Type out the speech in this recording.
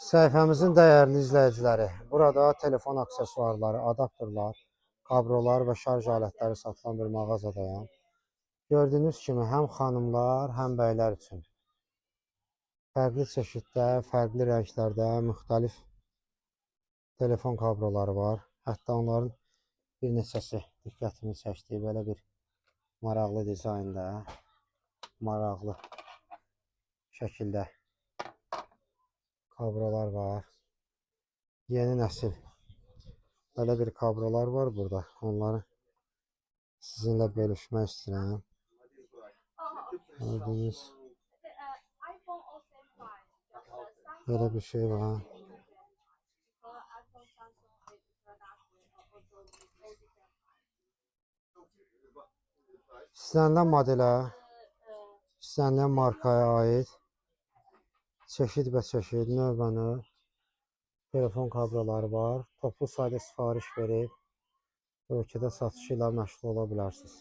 Səhifəmizin dəyərli izləyiciləri, burada telefon aksesuarları, adaptorlar, kablolar və şarj alətləri satılan bir mağazadayam. Gördüyünüz kimi həm xanımlar, həm bəylər üçün fərqli çeşiddə, fərqli rənglərdə müxtəlif telefon kabloları var. Hətta onların bir neçəsi diqqətimi çəkdi. Belə bir maraqlı dizaynda, maraqlı şəkildə kablolar var. Yeni nəsil belə bir kablolar var burada. Onları sizinlə bölüşmək istəyirəm. Gördüyünüz belə bir şey var. İstənilən modelə, istənilən markaya aid çeşid və çeşid, növbənöv telefon kabloları var. Toplu sayda sifariş verib ölkədə satışı ilə məşğul ola bilərsiniz.